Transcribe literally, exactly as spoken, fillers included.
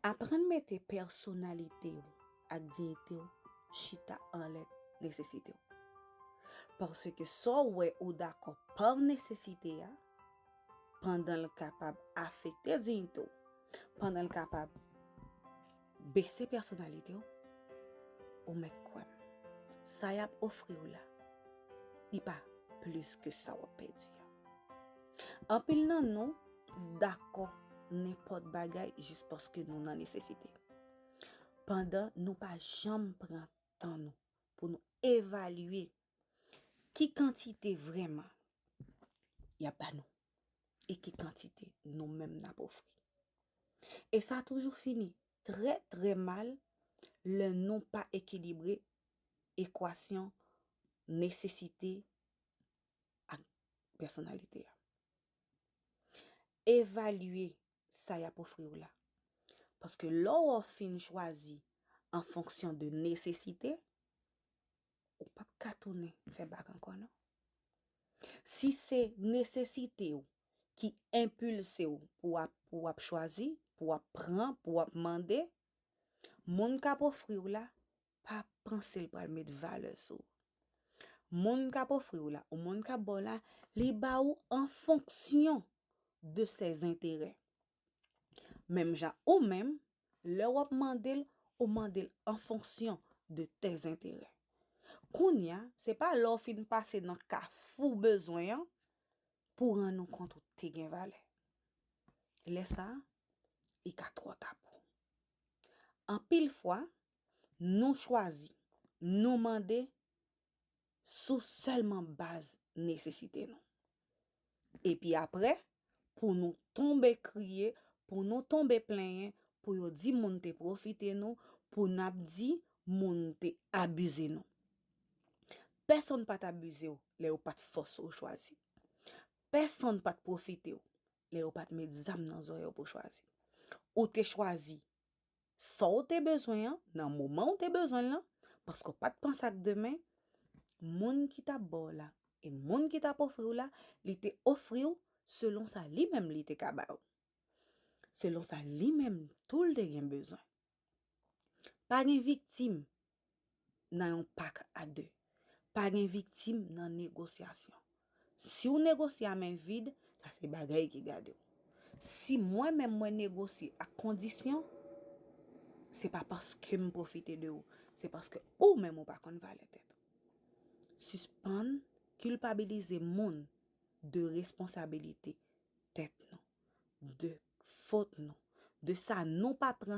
Aprann mete pèsonalite w ak diyite w chita anlè nesesite w. Paske sa w wè ou dakò pa nesesite a, pandan l kapab afekte diyite w, pandan l kapab bese pèsonalite w, ou mèt kwè m, sa y ap ofri w la, li pa plis ke sa w ap pèdi a. Anpil nan nou dakò nenpòt bagay jis paske nou nan nesesite. Pandan nou pa janm pran tan nou pou nou evalye ki kantite vrèman y ap ba nou e ki kantite nou menm n ap ofri. E sa toujou fini trè, trè mal lè nou pa ekilibre ekwasyon nesesite ak pèsonalite a. Evalye sa y ap ofri w la. Paske lè w fin chwazi an fonksyon de nesesite, ou p ap ka tounen fè bak ankò non. Si se nesesite w ki enpilse w pou w ap, pou w ap chwazi, pou w ap pran, pou w ap mande, moun k ap ofri w la, pa panse l pral met valè sou ou. Moun k ap ofri w la, ou moun k ap ba w la, li ba ou an fonksyon de ses enterè. Menm jan ou menm, lè w ap mande l, ou mande l an fonksyon de tes enterè. Kounye a, se pa lè w fin pase nan kafou bezwen an pou w rann ou kont ou te gen valè. Lè sa a, li ka twò ta pou ou. Anpil fwa, nou chwazi, nou mande sou sèlman baz nesesite nou. Epi apre, pou nou tonbe kriye, pou nou tonbe plenyen, pou yo di moun te pwofite nou, pou n ap di moun te abize nou. Pèsonn pa t abize w lè yo pa t fòse w chwazi. Pèsonn pa t pwofite w lè yo pa t met zam nan zòrèy w pou w chwazi. Ou te chwazi sa w te bezwen an, nan moman w te bezwen l lan, paske w pa t panse ak demen, moun ki t ap ba w la, e moun ki t ap ofri w la, li te ofri w selon sa li menm li te ka ba w. Selon sa li menm tou l te gen bezwen. Pa gen viktim nan yon pak a de. Pa gen viktim nan negosyasyon. Si w negosye a men vid, sa se bagay ki gade w. Si mwen menm mwen negosye ak kondisyon, se pa paske m pwofite de ou, se paske ou menm ou pa konn valè tèt ou. Sispann kilpabilize moun de responsabilite tèt nou, de fot nou, de sa nou pa pran